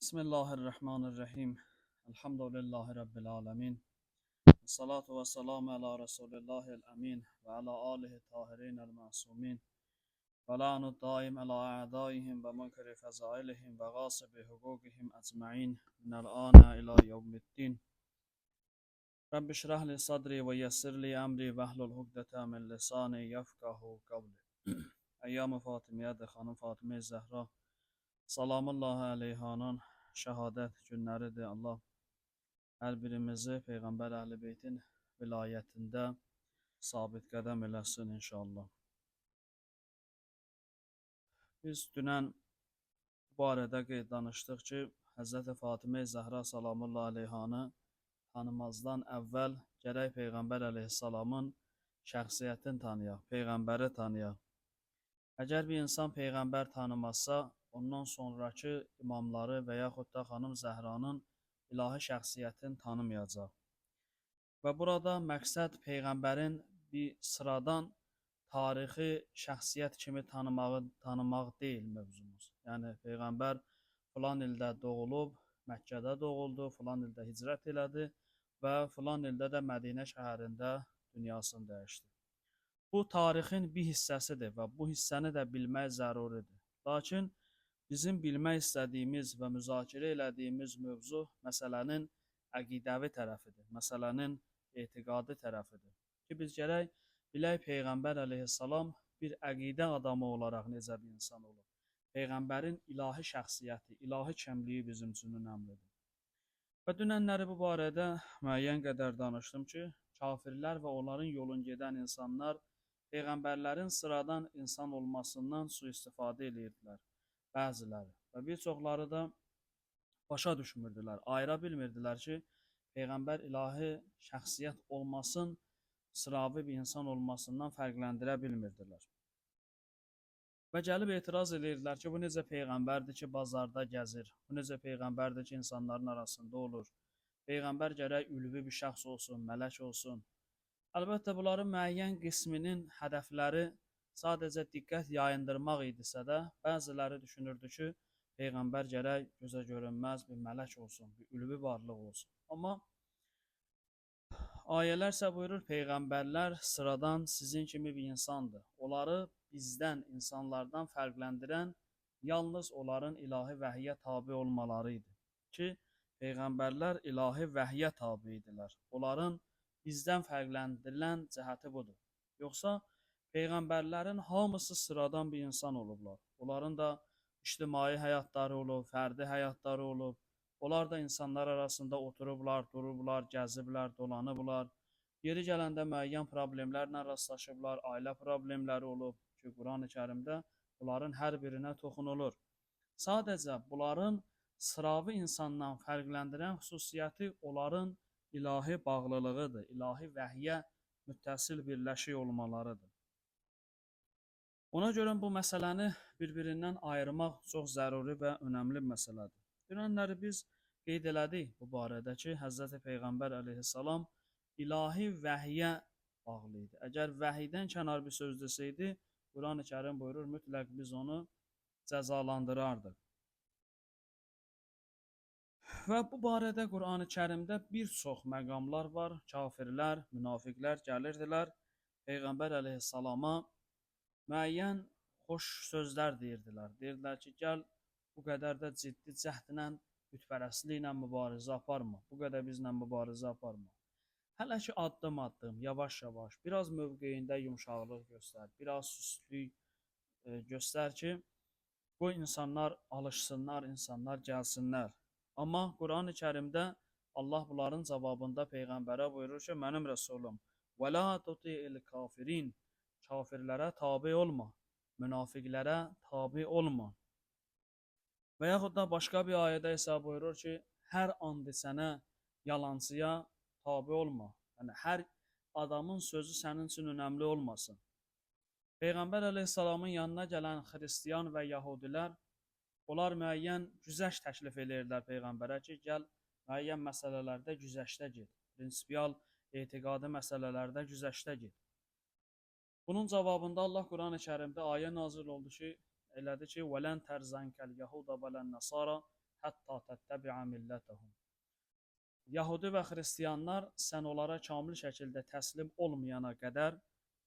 Bismillahirrahmanirrahim. Elhamdülillahi Rabbil alemin. Salatu ve selamu ala Resulillahil amin ve ala alihi tahirin el masumin. Ve la'nu daim ala a'daihim ve munkeri fezailihim ve gasibi hukukihim ecma'in minel ana ila yevmiddin. Rabbi şrah li sadri ve yessir li emri ve hlul ukdete min lisani yefkahu kavli. Əyyam-ı Fatimiyyədir, xanım Fatimə Zəhra Salamullahi əleyhanın şəhadət günləridir. Allah hər birimizi Peyğəmbər Əhl-i Beytin vilayətində sabit qədəm eləsin inşallah. Biz dünən bu barədə qeyd danışdıq ki, Həzrəti Fatimə Zəhra Salamullahi əleyhanı tanımazdan əvvəl gərək Peyğəmbər əleyhissalamın şəxsiyyətini tanıyaq, Peyğəmbəri tanıyaq. Əgər bir insan Peyğəmbər tanımazsa, ondan sonrakı imamları və yaxud da xanım Zəhranın ilahi şəxsiyyətini tanımayacaq. Və burada məqsəd Peyğəmbərin bir sıradan tarixi şəxsiyyət kimi tanımaq deyil mövzumuz. Yəni Peyğəmbər filan ildə doğulub, Məkkədə doğuldu, filan ildə hicrət elədi və filan ildə də Mədinə şəhərində dünyasını dəyişdi. Bu tarixin bir hissəsidir və bu hissəni də bilmək zəruridir. Lakin bizim bilmək istədiyimiz və müzakirə elədiyimiz mövzu məsələnin əqidəvi tərəfidir, məsələnin etiqadi tərəfidir. Ki biz gərək bilək Peyğəmbər əleyhissalam bir əqidə adamı olaraq necə bir insan olub. Peyğəmbərin ilahi şəxsiyyəti, ilahi kəmliyi bizim üçün önəmlidir. Və dünənləri bu barədə müəyyən qədər danışdım ki, kafirlər və onların yolun gedən insanlar peyğəmbərlərin sıradan insan olmasından sui-istifadə eləyirdilər bəziləri və bir çoxları da başa düşmürdülər, ayıra bilmirdilər ki, peyğəmbər ilahi şəxsiyyət olmasın, sıravi bir insan olmasından fərqləndirə bilmirdilər. Və gəlib etiraz edirdilər ki, bu necə peyğəmbərdir ki, bazarda gəzir, bu necə peyğəmbərdir ki, insanların arasında olur. Peyğəmbər gərək ülvi bir şəxs olsun, mələk olsun. Əlbəttə, bunların müəyyən qisminin hədəfləri sadəcə diqqət yayındırmaq idisə də, bəziləri düşünürdü ki, peyğəmbər gərək gözə görünməz bir mələk olsun, bir ülvi varlıq olsun. Amma ayələr isə buyurur, peyğəmbərlər sıradan sizin kimi bir insandır. Onları bizdən, insanlardan fərqləndirən yalnız onların ilahi vəhyə tabi olmaları idi ki, peyğəmbərlər ilahi vəhyə tabi idilər. Onların bizdən fərqləndirilən cəhəti budur. Yoxsa peyğəmbərlərin hamısı sıradan bir insan olublar. Onların da ictimai həyatları olub, fərdi həyatları olub. Onlar da insanlar arasında oturublar, durublar, gəziblər, dolanıblar. Yeri gələndə müəyyən problemlərlə rastlaşıblar, ailə problemləri olub ki, Quran-ı Kərimdə bunların hər birinə toxunulur. Sadəcə bunların sıravi insandan fərqləndirən xüsusiyyəti onların ilahi bağlılığıdır, ilahi vəhyə müttəsil birləşik olmalarıdır. Ona görə bu məsələni bir-birindən ayırmaq çox zəruri və önəmli bir məsələdir. Dünənləri biz qeyd elədik bu barədə ki, Həzrəti Peyğəmbər əleyhissalam ilahi vəhyə bağlı idi. Əgər vəhiydən kənar bir söz desəydi, Quran-ı Kərim buyurur, mütləq biz onu cəzalandırardıq. Və bu barədə Qur'an-ı Kərimdə bir çox məqamlar var. Kafirlər, münafiqlər gəlirdilər Peyğəmbər əleyhissalama müəyyən xoş sözlər deyirdilər. Deyirdilər ki, gəl bu qədər də ciddi cəhdlə, bütpərəstliklə mübarizə aparma. Bu qədər bizlə mübarizə aparma. Hələ ki addım-addım, yavaş-yavaş, biraz mövqeyində yumşaqlıq göstər, biraz süstlük göstər ki, qoy insanlar alışsınlar, insanlar gəlsinlər. Amma Quran-ı Kərimdə Allah bunların cavabında Peyğəmbərə buyurur ki, mənim Rəsulum, və la tuti'il kafirin, kafirlərə tabi olma, münafiqlərə tabi olma. Və yaxud da başqa bir ayədə isə buyurur ki, hər and sənə yalancıya tabi olma. Yəni, hər adamın sözü sənin üçün önəmli olmasın. Peyğəmbər əleyhissalamın yanına gələn xristiyan və yahudilər, onlar müəyyən güzəşt təklif edirdilər Peyğəmbərə ki, gəl müəyyən məsələlərdə güzəştə get, prinsipial etiqadi məsələlərdə güzəştə get. Bunun cavabında Allah Quran-ı Kərimdə ayə nazil oldu ki, elədi ki, "Vələn tərzənkəl yahuda vələn nasara hatta təttəbi'a millətəhum. Yahudi və xristianlar sən onlara kamil şəkildə təslim olmayana qədər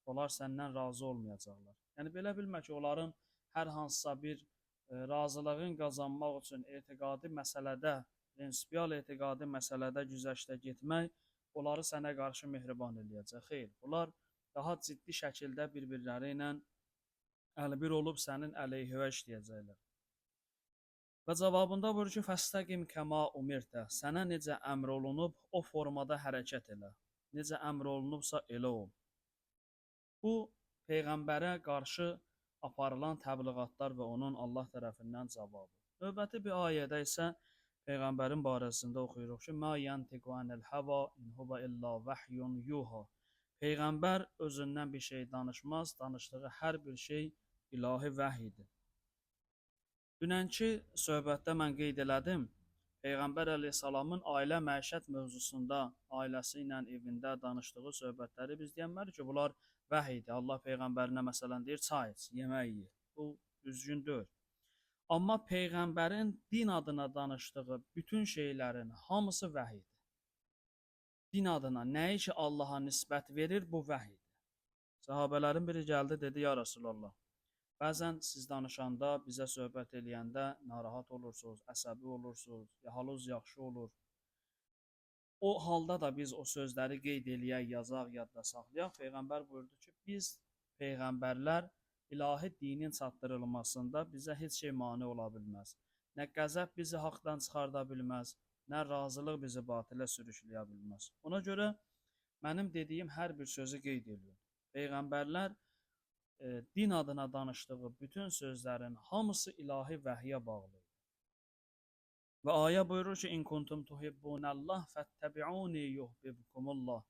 onlar səndən razı olmayacaqlar. Yəni belə bilmə ki, onların hər hansısa bir razılığın qazanmaq üçün etiqadi məsələdə, prinsipial etiqadi məsələdə güzəştə getmək onları sənə qarşı mehriban eləyəcək. Xeyr, bunlar daha ciddi şəkildə bir-birləri ilə əlbir olub sənin əleyhivə işləyəcəklər. Və cavabında buyurur ki, fəstəqim kəma umirtə, sənə necə əmr olunub, o formada hərəkət elə. Necə əmr olunubsa elə ol. Bu, Peyğəmbərə qarşı aparılan təbliğatlar və onun Allah tərəfindən cavabı. Növbəti bir ayədə isə Peyğəmbərin barəsində oxuyuruq ki, Mə yəntiqu anil həva in huvə illə vəhyun yuha. Peyğəmbər özündən bir şey danışmaz, danışdığı hər bir şey ilahi vəhidir. Dünənki söhbətdə mən qeyd elədim, Peyğəmbər əleyhissalamın ailə məişət mövzusunda ailəsi ilə evində danışdığı söhbətləri biz deyənmərik ki, bunlar vəhidir. Allah Peyğəmbərinə məsələn deyir, çay iç, yemək ye. Bu düzgün deyil. Amma Peyğəmbərin din adına danışdığı bütün şeylərin hamısı vəhidir. Din adına nəyi ki Allaha nisbət verir, bu vəhidir. Səhabələrin biri gəldi, dedi, ya Rəsulallah, bəzən siz danışanda, bizə söhbət eləyəndə narahat olursunuz, əsəbi olursunuz, ya halınız yaxşı olur. O halda da biz o sözləri qeyd eləyək, yazaq, yadda saxlayaq. Peyğəmbər buyurdu ki, biz peyğəmbərlər ilahi dinin çatdırılmasında bizə heç şey mane ola bilməz. Nə qəzəb bizi haqdan çıxarda bilməz, nə razılıq bizi batilə sürükləyə bilməz. Ona görə mənim dediyim hər bir sözü qeyd eləyin. Peyğəmbərlər din adına danışdığı bütün sözlərin hamısı ilahi vəhyə bağlıdır. Və ayə buyurur ki, İn kuntum tuhibbunallah fəttəbi'uni yuhibbukumullah.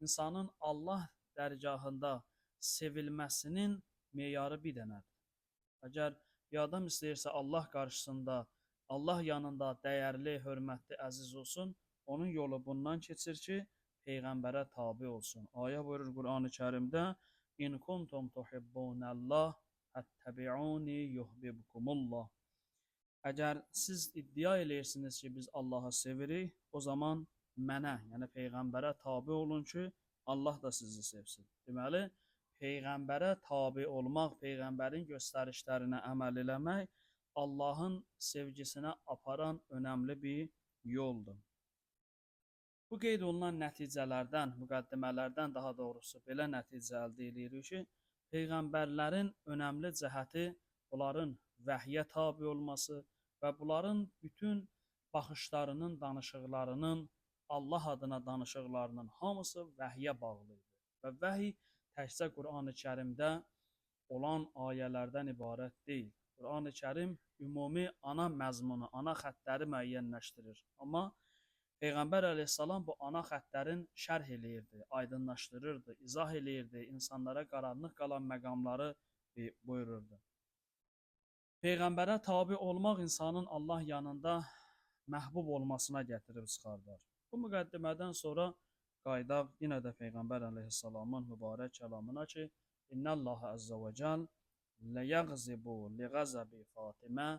İnsanın Allah dərgahında sevilməsinin meyarı bir dənədir. Əgər bir adam istəyirsə Allah qarşısında, Allah yanında dəyərli, hörmətli, əziz olsun, onun yolu bundan keçir ki, Peyğəmbərə tabi olsun. Ayə buyurur Qur'an-ı Kərimdə, İn kuntum tuhibbunallah fəttəbi'uni yuhibbukumullah. Əgər siz iddia eləyirsiniz ki, biz Allahı sevirik, o zaman mənə, yəni Peyğəmbərə tabi olun ki, Allah da sizi sevsin. Deməli, Peyğəmbərə tabi olmaq, Peyğəmbərin göstərişlərinə əməl eləmək Allahın sevgisinə aparan önəmli bir yoldur. Bu qeyd olunan nəticələrdən, müqəddimələrdən daha doğrusu belə nəticə əldə edirik ki, Peyğəmbərlərin önəmli cəhəti onların vəhyə tabi olması və bunların bütün baxışlarının, danışıqlarının, Allah adına danışıqlarının hamısı vəhyə bağlı idi. Və vəhiy təkcə Qur'an-ı Kərimdə olan ayələrdən ibarət deyil. Qur'an-ı Kərim ümumi ana məzmunu, ana xəttləri müəyyənləşdirir. Amma Peyğəmbər əleyhissalam bu ana xəttlərin şərh eləyirdi, aydınlaşdırırdı, izah eləyirdi, insanlara qaranlıq qalan məqamları buyururdu. Peyğəmbərə tabi olmaq insanın Allah yanında məhbub olmasına gətirib çıxardar. Bu müqəddimədən sonra qayıdaq yenə də Peyğəmbər əleyhissalamın mübarək kəlamına ki, İnnəllaha əzzə və cəl ləyəğzibu liğəzəbi Fatimə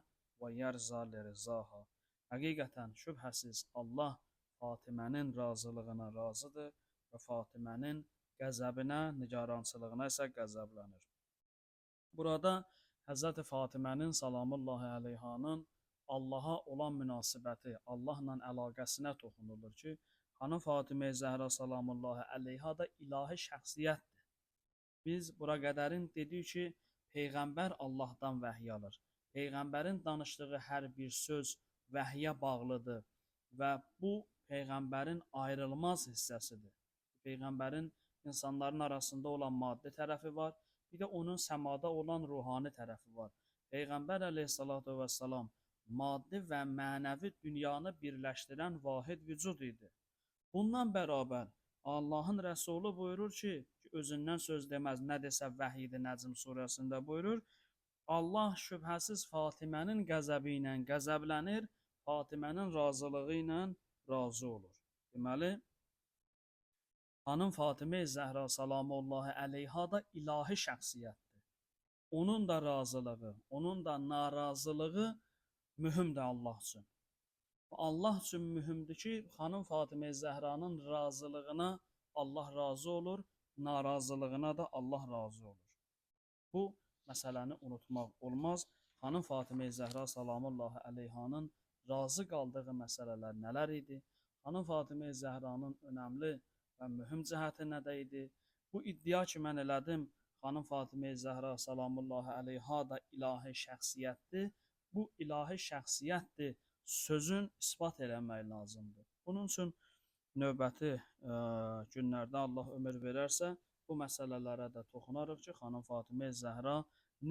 və yərza lirizaha. Həqiqətən şübhəsiz Allah Fatimənin razılığına razıdır və Fatimənin qəzəbinə, nigarançılığına isə qəzəblənir. Burada Həzrəti Fatimənin salamullahi əleyhanın Allaha olan münasibəti, Allahla əlaqəsinə toxunulur ki, xanım Fatimə Zəhra salamullahi əleyha da ilahi şəxsiyyətdir. Biz bura qədərin dedik ki, Peyğəmbər Allahdan vəhiy alır. Peyğəmbərin danışdığı hər bir söz vəhyə bağlıdır və bu Peyğəmbərin ayrılmaz hissəsidir. Peyğəmbərin insanların arasında olan maddi tərəfi var, bir də onun səmada olan ruhani tərəfi var. Peyğəmbər əleyhissalatu vəssalam maddi və mənəvi dünyanı birləşdirən vahid vücud idi. Bundan bərabər Allahın Rəsulu buyurur ki, özündən söz deməz, nə desə vəhidir, Nəcm surəsində buyurur. Allah şübhəsiz Fatimənin qəzəbi ilə qəzəblənir, Fatimənin razılığı ilə razı olur. Deməli, xanım Fatimə Zəhra salamullahi əleyha da ilahi şəxsiyyətdir. Onun da razılığı, onun da narazılığı mühümdür Allah üçün. Allah üçün mühümdür ki, xanım Fatimə Zəhranın razılığına Allah razı olur, narazılığına da Allah razı olur. Bu məsələni unutmaq olmaz. Xanım Fatimə Zəhra salamullahi əleyhanın razı qaldığı məsələlər nələr idi? Xanım Fatimə Zəhranın önəmli və mühüm cəhəti nədə idi? Bu iddia ki, mən elədim, xanım Fatimə Zəhra salamullahi əleyha da ilahi şəxsiyyətdir. Bu ilahi şəxsiyyətdir sözün isbat eləmək lazımdır. Bunun üçün növbəti günlərdə Allah ömür verərsə, bu məsələlərə də toxunarıq ki, xanım Fatimə Zəhra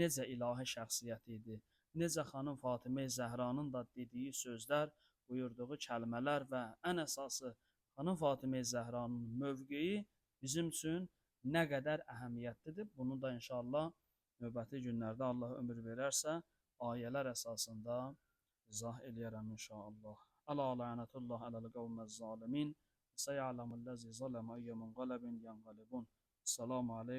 necə ilahi şəxsiyyət idi, necə xanım Fatimə Zəhranın da dediyi sözlər, buyurduğu kəlmələr və ən əsası xanım Fatimə Zəhranın mövqeyi bizim üçün nə qədər əhəmiyyətlidir. Bunu da inşallah növbəti günlərdə Allah ömür verərsə, ayələr əsasında izah eləyərəm inşallah. Əla lənətullah ələl qavməz zalimin. Səyələmullazi zalama eyyə munqalabin yanqalibun. Esselamu aleykum.